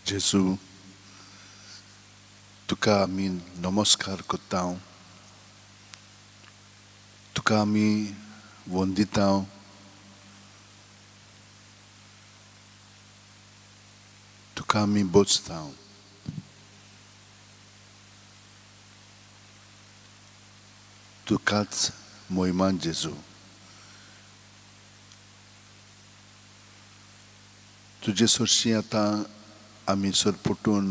जेजू, तुका आमी नमस्कार करता, तुका आमी वंदिता. तुका आमी बोचता. तुकाच मोहिमान जेजू. तुजे सरशीं आतां आमी सरपटून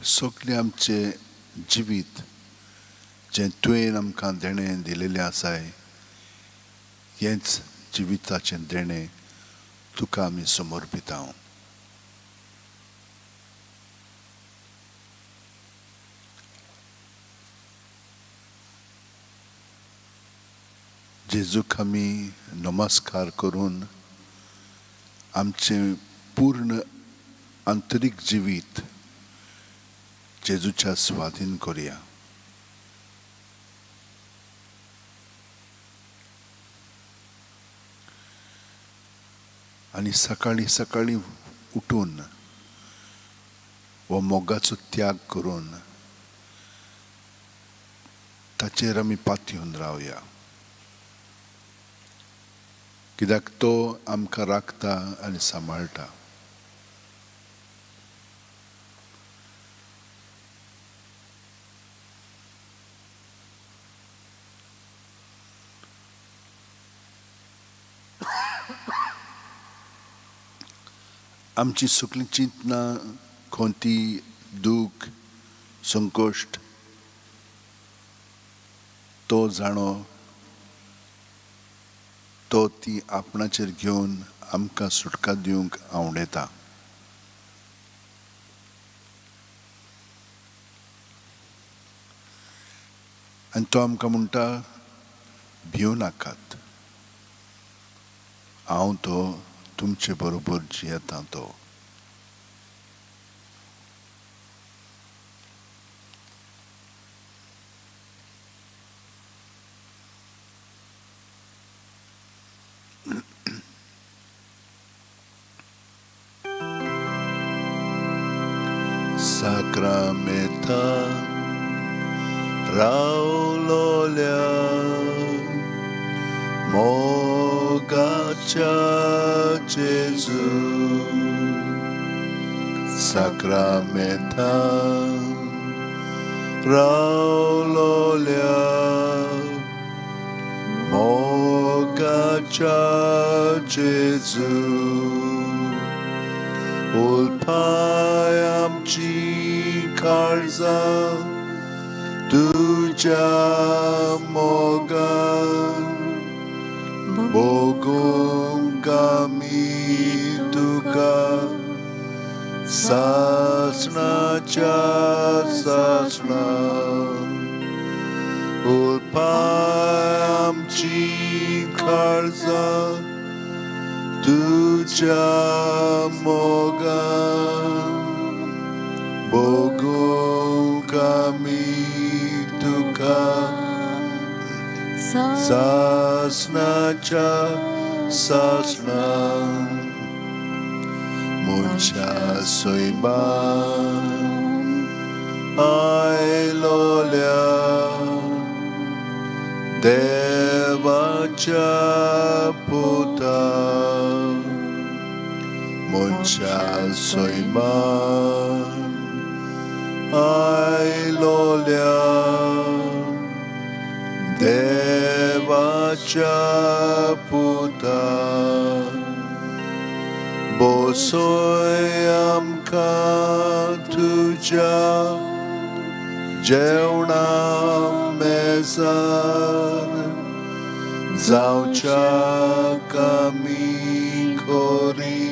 सगळें आमचें जिवीत जें तुवें आमकां देणें दिलेलें आसाय, हेंच जिविताचें देणें तुका आमी समर्पिता. जेजूक आमी नमस्कार करून आमचें पूर्ण आंतरीक जिवीत जेजूच्या स्वाधीन करुया. आनी सकाळीं सकाळीं उठून हो मोगाचो त्याग करून ताचेर आमी पातयेवन रावया, कित्याक तो आमकां राखता आनी सांबाळटा. आमची सगळीं चिंतनां, खंती, दूख, संकश्ट तो जाणो, तो ती आपणाचेर घेवन आमकां सुटका दिवंक आवडटा. आनी तो आमकां म्हणटा, भिवं नाकात, हांव तो तुमचे बरोबर जियेता तो. साक्रामेंता रावलोल्या मोगाच्या जेजू, साक्रामेंता रावलोल्या मोगाच्या जेजू, उलपाय आमची काळजां तुज्या मोगान, भोगूंक आमी तुका सासणाच्या सासणा. उलपाय आमची काळजां तुज्या मोगान, भोगूंक आमी तुका सासणाच्या सासणा. मनशा सैमान आयलोल्या देवाच्या पुता, मनशा सैमान आयलोल्या देवाच्या पुता, बसय आमकां तुज्या जेवणा मेजार, जावच्याक आमी खरी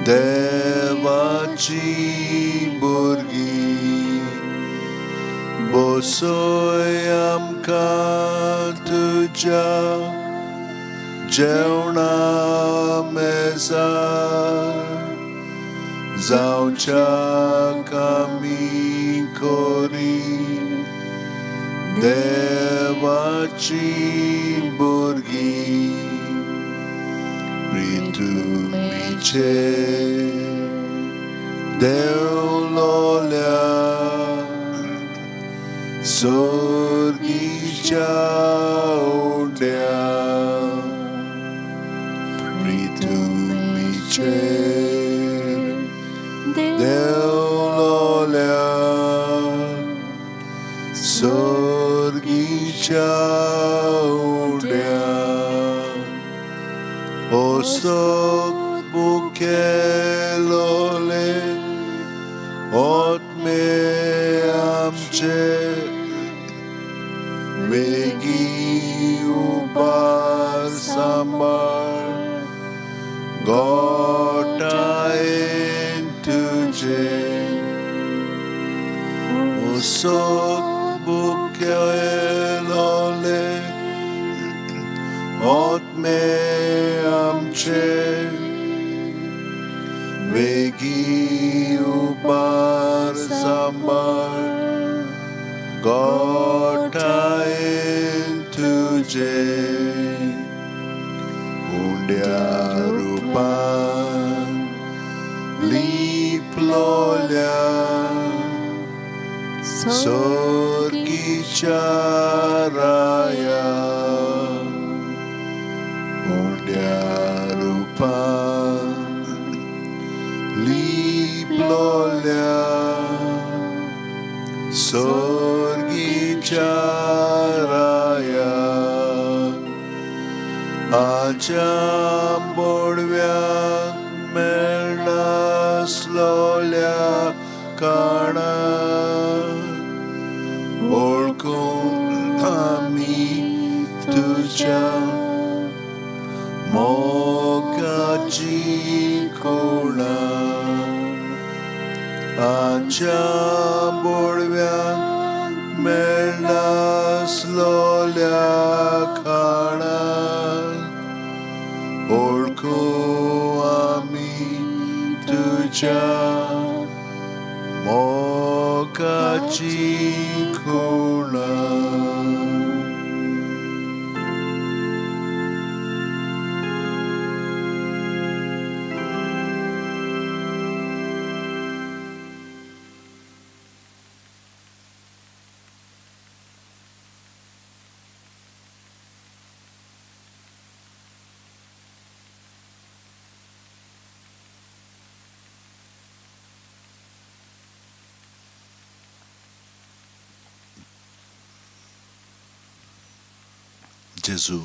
देवाची भुरगीं. बसय आमकां तुज्या जेवणा मेजार, जावच्याक आमी खरी देवाची भुरगीं. प्रितुमिनाय देवलोल्या सोर्गीच्या उड्या पृथ्वीचेर देवलोल्या सोर्गीच्या उड्या ओसोक मुखेलोले ओतमे आमचे वेगी उबार सांबाळ गोटायेन तुजे ओसोक मुखेलोले ओतमे आमचे वेगी उबार सांबाळ गोटायेन तुजे उंड्या रुपान लिपलोल्या सोर्गीच्या राया उंड्या रुपान लिपलोल्या सोर्गीच्या राया आच्या बोडव्याक मेळनासलोल्या काळार वळखूंक आमी तुज्या मोगाची खुणा आच्या बोडव्याक मेळनासलोल्या खाणां वळखूं आमी तुज्या मोगाची खुणा. जेजू,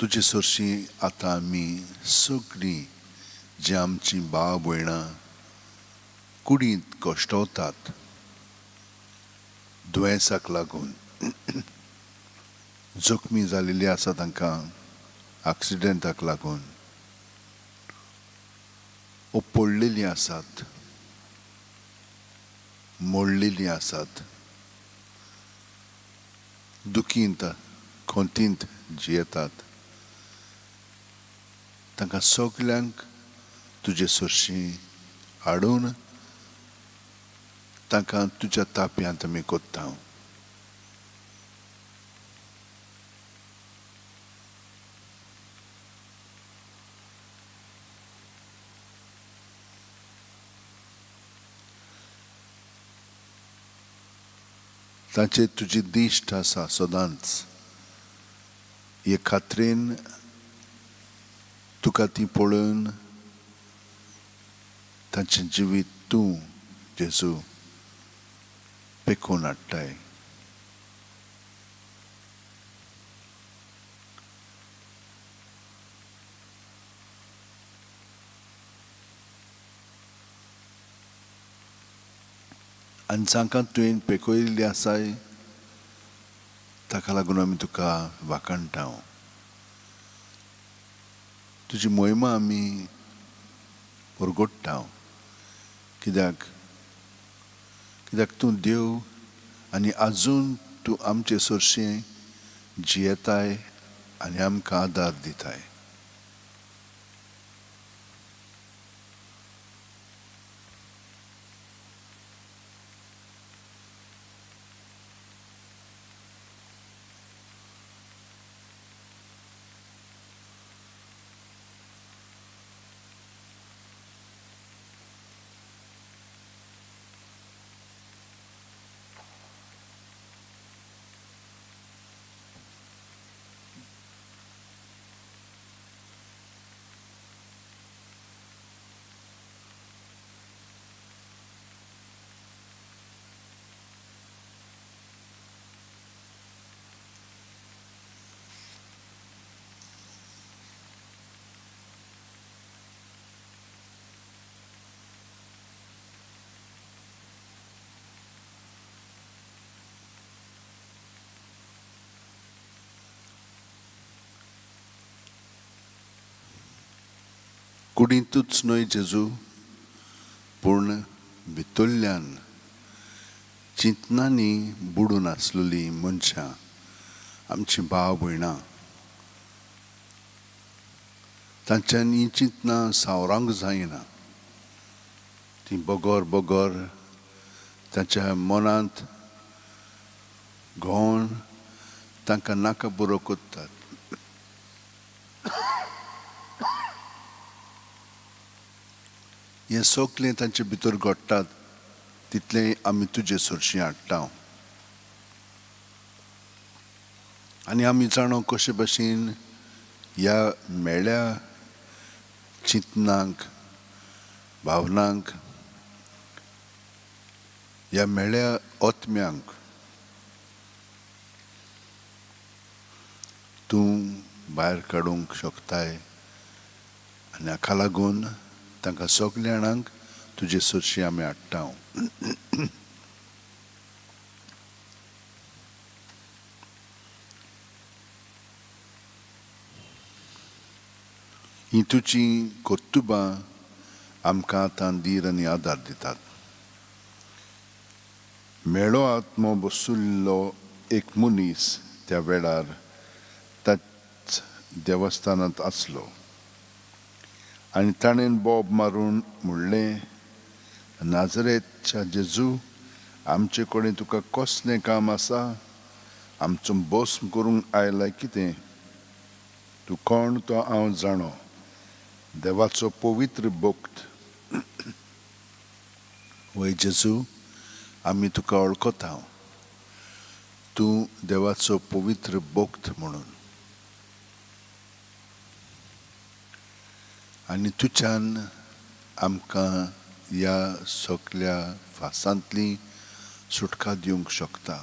तुजे सरशीं आतां आमी सगळीं जी आमची भाव भयणां कुडींत कश्टवतात दुयेंसाक लागून जखमी जालेली आसा, तांकां एक्सिडेंटाक लागून ओ पडलेलीं आसात, मोडलेलीं आसात, दुखींत खंतींत जियेतात, तांकां सगल्यांक तुजे सरशीं हाडून तांकां तुज्या ताप्यांत आमी कोत्ता. तांचेर तुजी दिश्ट आसा सदांच, हे खात्रेन तुका ती पळोवन तांचें जिवीत तूं जेजू पेखोवन हाडटाय. आनी जांकां तुवें पेखयल्ली आसाय ताका लागून आमी तुका वाखाणटा, तुजी मोहिमा आमी परगोडटा. कित्याक कित्याक तूं देव आनी आजून तूं आमचे सरशें जियेताय आनी आमकां आदार दिताय. कुडींतूच न्हय जेजू, पूण भितरल्यान चिंतनांनी बुडून आसलेलीं मनशां, आमची भाव भयणां, तांच्यांनी चिंतनां सावरांक जायना. ती बगर बगर तांच्या मनांत घोण तांकां नाका पुरो करतात. हें सगलें तांचे भितर घडटात तितलें आमी तुजे सरशीं हाडटा आनी आमी जाणो कशे भशेन ह्या मेळ्या चिंतनांक, भावनांक, ह्या मेळ्या आत्म्यांक तूं भायर काडूंक शकताय आनी हाका लागून तांकां सगल्या जाणांक तुजे सरशीं आमी हाडटा. हीं तुजीं कर्तुबां आमकां आतां धीर आनी आदार दितात. मेळो आत्मो बसुल्लो एक मनीस त्या वेळार त्याच देवस्थानांत आसलो आनी ताणें बोब मारून म्हणलें, नाजरेतच्या जेजू, आमचे कडेन तुका कसलें काम आसा? आमचो भस्म करूंक आयलाय कितें? तूं कोण तो हांव जाणो, देवाचो पवित्र भक्त. वय जेजू, आमी तुका वळखता, तूं देवाचो पवित्र भक्त म्हणून, आनी तुज्यान आमकां ह्या सगल्या फासांतली सुटका दिवंक शकता.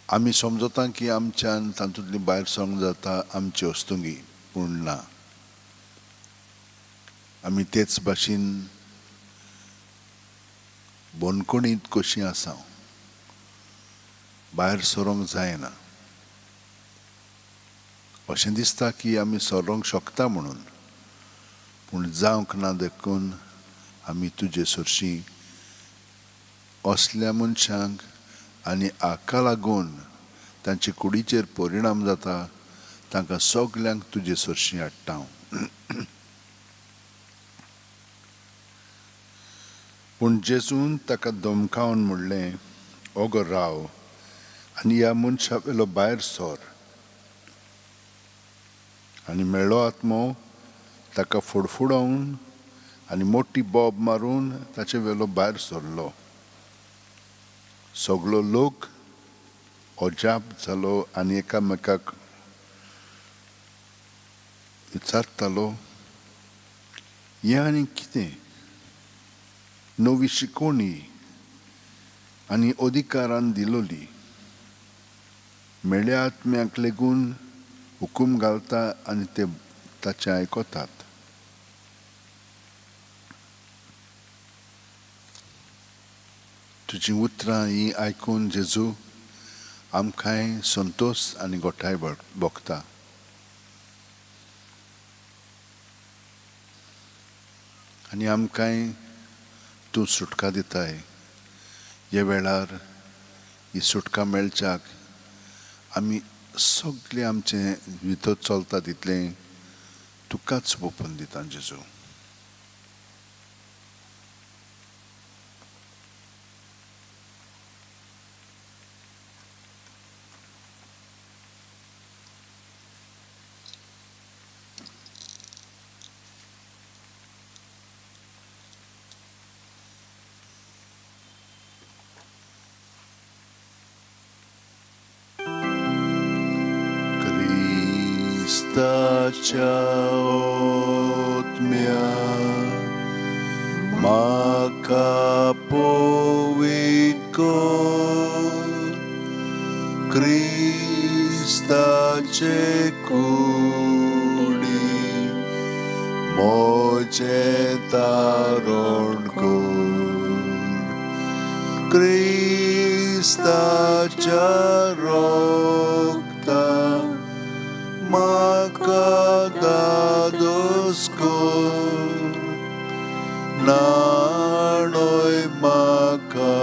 आमी समजता की आमच्यान तातूंतली भायर सरूंक जाता आमची वस्तुंगी, पूण ना, आमी तेच भाशेन बंदखणींत कशीं आसा, भायर सरूंक जायना. अशें दिसता की आमी सरोंक शकता म्हणून, पूण जावंक ना. देखून आमी तुजे सरशीं असल्या मनशांक आनी हाका लागून तांचे कुडीचेर परिणाम जाता तांकां सगल्यांक तुजे सरशीं हाडटा. पूण जेजून ताका धमकावन म्हणलें, ओगो राव आनी ह्या मनशा वेलो भायर सर. आनी मेळ्ळो आत्मो ताका फुडफुडोवन आनी मोटी बोब मारून ताचे वेलो भायर सरलो. सगलो लोक अजाप जालो आनी एकामेकाक विचारतालो, हें आनी कितें नवी शिकवणी आनी अधिकारान दिलोली? मेळ्या आत्म्याक लेगून हुकूम घालता आनी ते ताचें आयकतात. तुजीं उतरां हीं आयकून जेजू आमकांय संतोश आनी गोठाय भोगता. आनी आमकांय तूं सुटका दिताय. ह्या वेळार ही सुटका मेळच्याक आमी सगळें आमचें भितर चलता तितलें तुकाच ओपून दिता जेजू. क्रिस्ताच्या आत्म्या म्हाका पवित्र कर, क्रिस्ताचे कुडी म्हजें तारण कर, क्रिस्ताच्या रक्ता म्हाका दादोस कर, न्हाणय म्हाका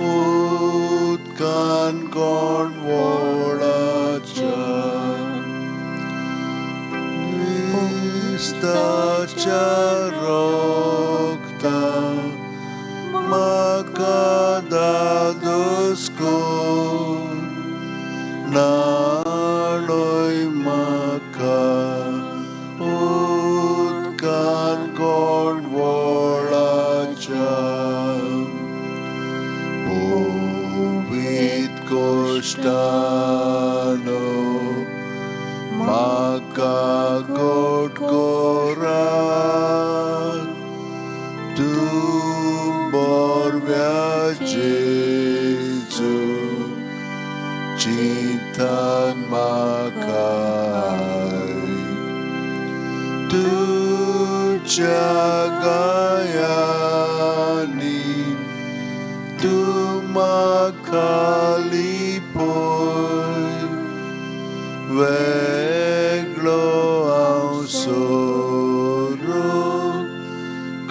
उदकान कोण वळाच्या. क्रिस्ताच्या रक्तान म्हाका धादोस कर, न्हाणय म्हाका उदकान कोण वळाच्या. पवित्र कोश्टानो म्हाका गोड करात, तूं बरव्या जेजू चिंतन म्हाका. तुज्या गायांनी तूं म्हाका लिपय, वेगळो हांव सोरूंक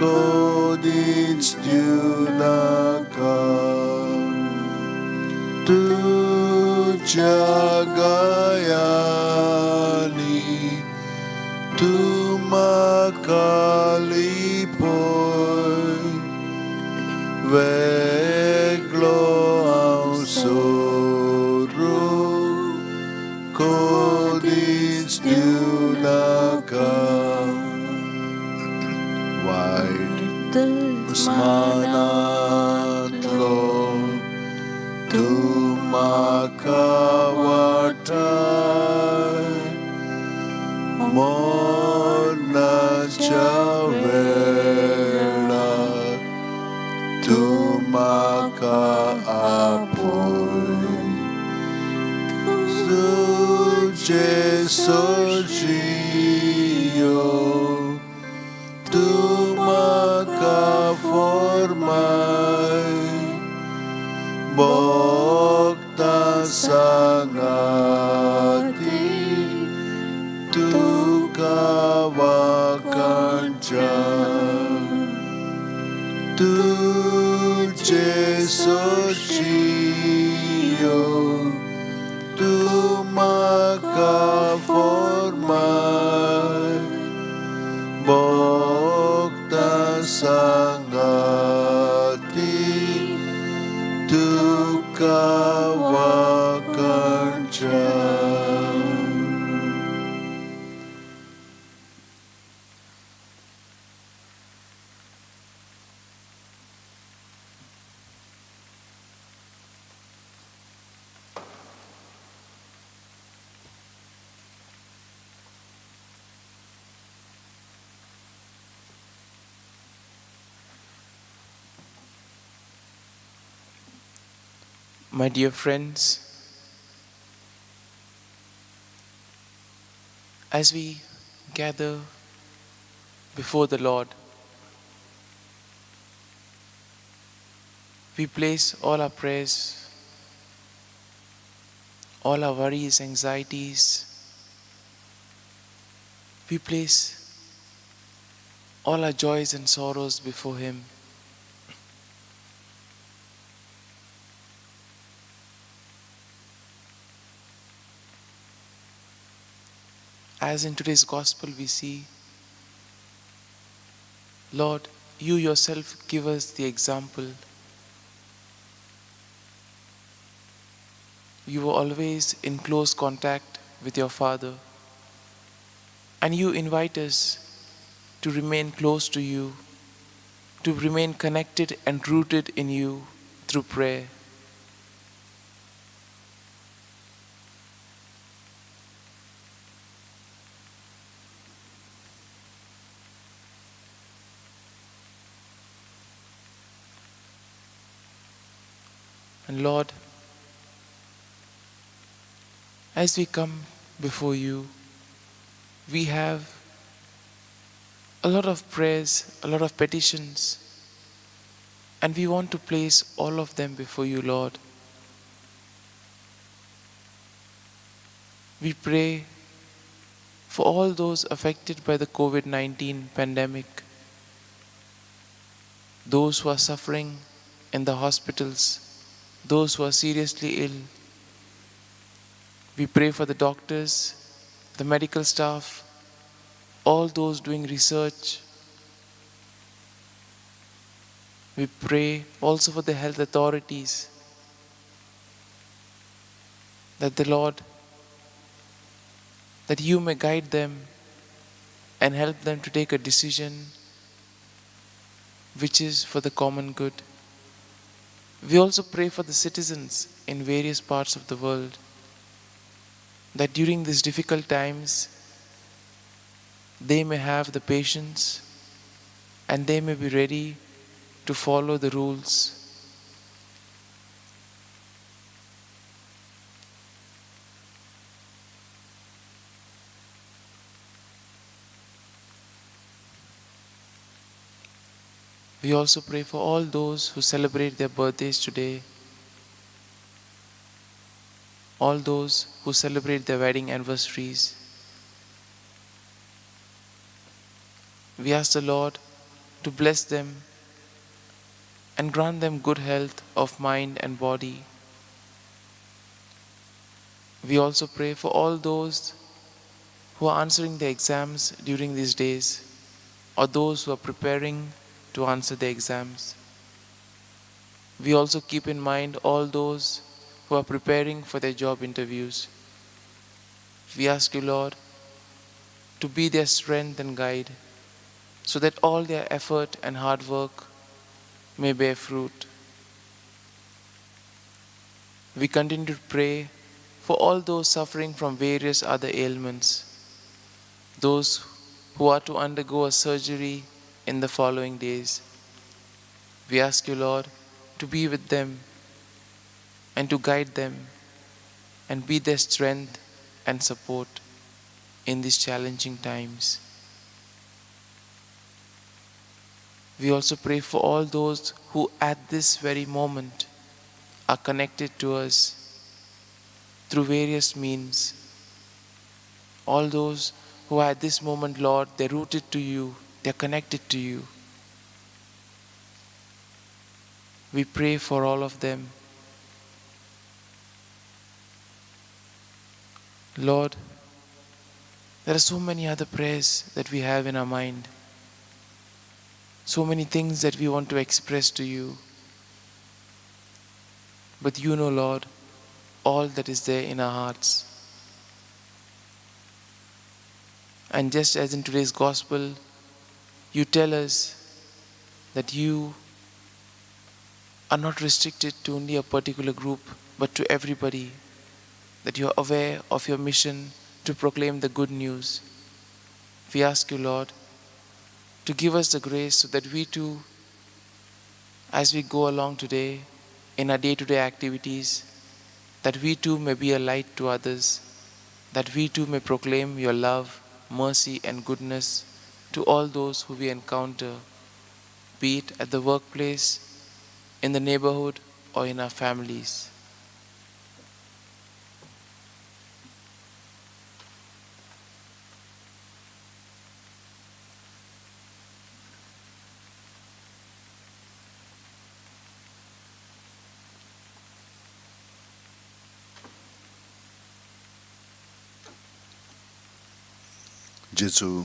कदींच दिवनाका. तुज्या गायांनी तूं म्हाका लिपय, वेगळो हांव सोरूंक कदींच दिवनाका. वायट दुस्मानांतलो तूं म्हाका वाटाय, मरणाच्या वेळार तूं म्हाका आपय. तुजे सरशीं यो, तूं म्हाका फॉर्माय, भक्तां सांगाती तुका वाखाणच्या. तुजे सरशीं यो, तूं म्हाका फॉर्माय, भक्तां सांगाती तुका वाखाणच्या. My dear friends, as we gather before the Lord, we place all our prayers, all our worries, anxieties, we place all our joys and sorrows before Him. As in today's gospel we see, Lord, you yourself give us the example. You were always in close contact with your Father, and you invite us to remain close to you, to remain connected and rooted in you through prayer. And Lord, as we come before you, we have a lot of prayers, a lot of petitions, and we want to place all of them before you, Lord. We pray for all those affected by the COVID-19 pandemic, those who are suffering in the hospitals, those who are seriously ill. We pray for the doctors, the medical staff, all those doing research. We pray also for the health authorities, that the Lord, that you may guide them and help them to take a decision which is for the common good. We also pray for the citizens in various parts of the world, that during these difficult times they may have the patience and they may be ready to follow the rules. We also pray for all those who celebrate their birthdays today, all those who celebrate their wedding anniversaries. We ask the Lord to bless them and grant them good health of mind and body. We also pray for all those who are answering their exams during these days, or those who are preparing to answer their exams. We also keep in mind all those who are preparing for their job interviews. We ask you, Lord, to be their strength and guide, so that all their effort and hard work may bear fruit. We continue to pray for all those suffering from various other ailments, those who are to undergo a surgery in the following days. We ask you, Lord, to be with them and to guide them and be their strength and support in these challenging times. We also pray for all those who at this very moment are connected to us through various means. All those who are at this moment, Lord, they're rooted to you, they're connected to you. We pray for all of them. Lord, there are so many other prayers that we have in our mind, so many things that we want to express to you. But you know, Lord, all that is there in our hearts. And just as in today's gospel, you tell us that you are not restricted to only a particular group, but to everybody, that you are aware of your mission to proclaim the good news. We ask you, Lord, to give us the grace so that we too, as we go along today in our day-to-day activities, that we too may be a light to others, that we too may proclaim your love, mercy and goodness to all those who we encounter, be it at the workplace, in the neighborhood, or in our families. जेजू,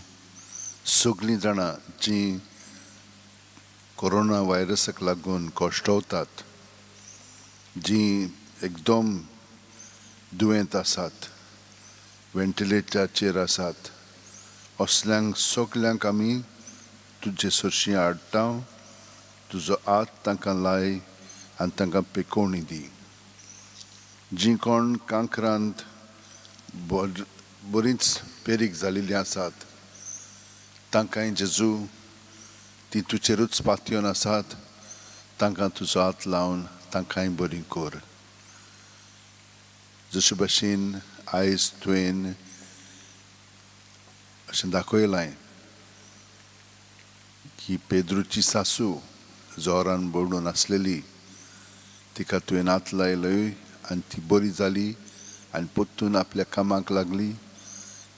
सगळीं जाणां जीं corona व्हायरसाक लागून कश्टवतात, जीं एकदम दुयेंत आसात, व्हेंटिलेटराचेर आसात, असल्यांक सगल्यांक आमी तुजे सरशीं हाडटा. तुजो हात तांकां लाय आनी तांकां पेकोवणी दी. जीं कोण कांक्रांत बरींच पेरीक जाल्लीं आसात, तांकांय जेजू ती तुजेरूच पातयेवन आसात, तांकां तुजो हात लावन तांकांय बरी कर. जशे भशेन आयज तुवें अशें दाखयलां की पेद्रूची सासू जोरान बडून आसलेली, तिका तुवें हात लायलोय आनी ती बरी जाली आनी परतून आपल्या कामाक लागली.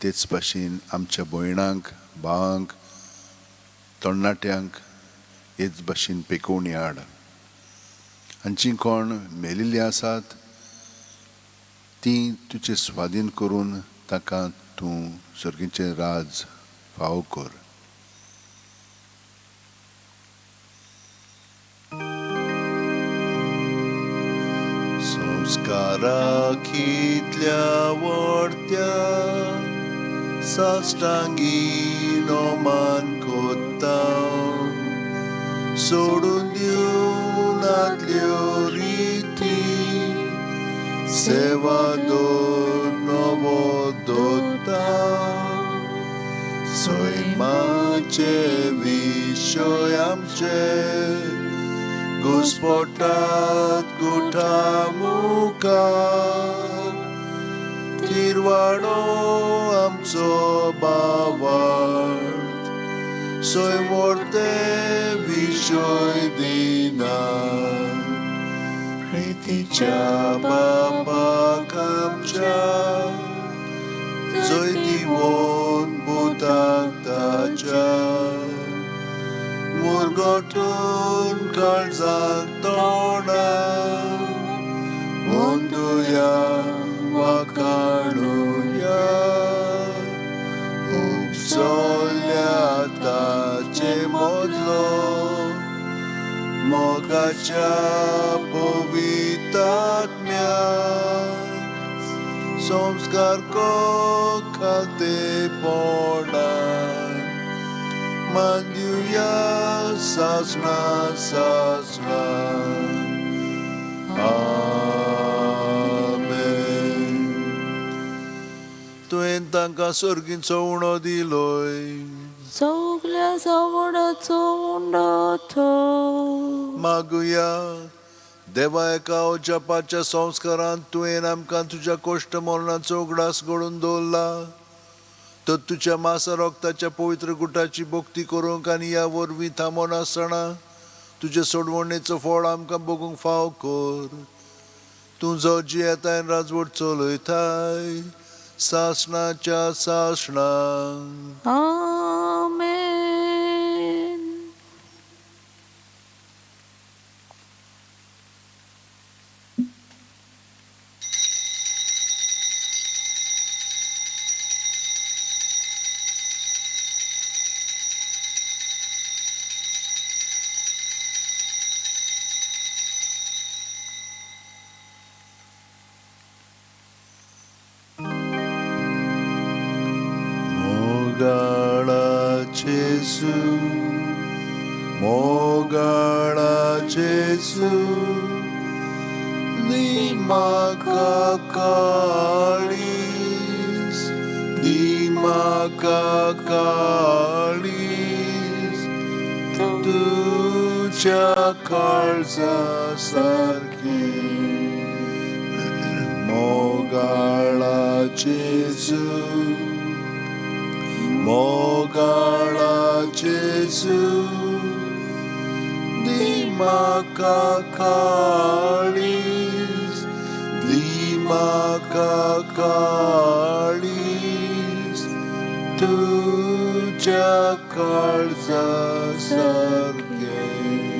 तेच भाशेन आमच्या भयणांक, भावांक, तरणाट्यांक हेच भाशेन पेकोवणी हाड. आनी जीं कोण मेलिल्लीं आसात तीं तुजे स्वाधीन करून ताका तूं सर्गीचें राज फावो कर. संस्कारा कितल्या व्हडत्या साश्टांगी नोमान कोत्ता, सोडून दिवनातल्यो रिती, सेवा दवर नवो दोता, सैमाचे विशय आमचे घुस्पटात गुठा मुखार, तिरवाडो आमचो बावार्थ, सैमवर्ते विशय दिना, प्रितीच्या बापाक आमच्या जैतिवंत पुताक ताच्या, मुरगटून काळजाक तोंडा अंदुया वाकाणुया, उपसल्या ताचे मदलो मोगाच्या पवितात्म्या, संस्कार खातेपणान मांदिवया सासणा सासणा. आमेन. तुवें तांकां सर्गीचो उणो दिलोय, सगल्या सावडाचो उंडो थो. मागुया. देवा, एका अजापाच्या संस्कारांत तुवें आमकां तुज्या कोश्ट मरणाचो उगडास घडोवन दवरला, तर तुज्या मासा रोगताच्या पवित्र गुटाची भक्ती करूंक आनी ह्या वरवीं थांबोनासतना तुजे सोडवणेचो फळ आमकां बगूंक फाव कर. तूं जो जियेताय राजवट चलयताय सासणाच्या सासणां. आमेन. मोगाळा जेजू, मोगाळा जेजू, दी म्हाका काळीज, दी म्हाका काळीज तुज्या काळजा सारकें. मोगाळा जेजू, मोगाळा जेजू, दी म्हाका काळीज, दी म्हाका काळीज तुज्या काळजा सारकें.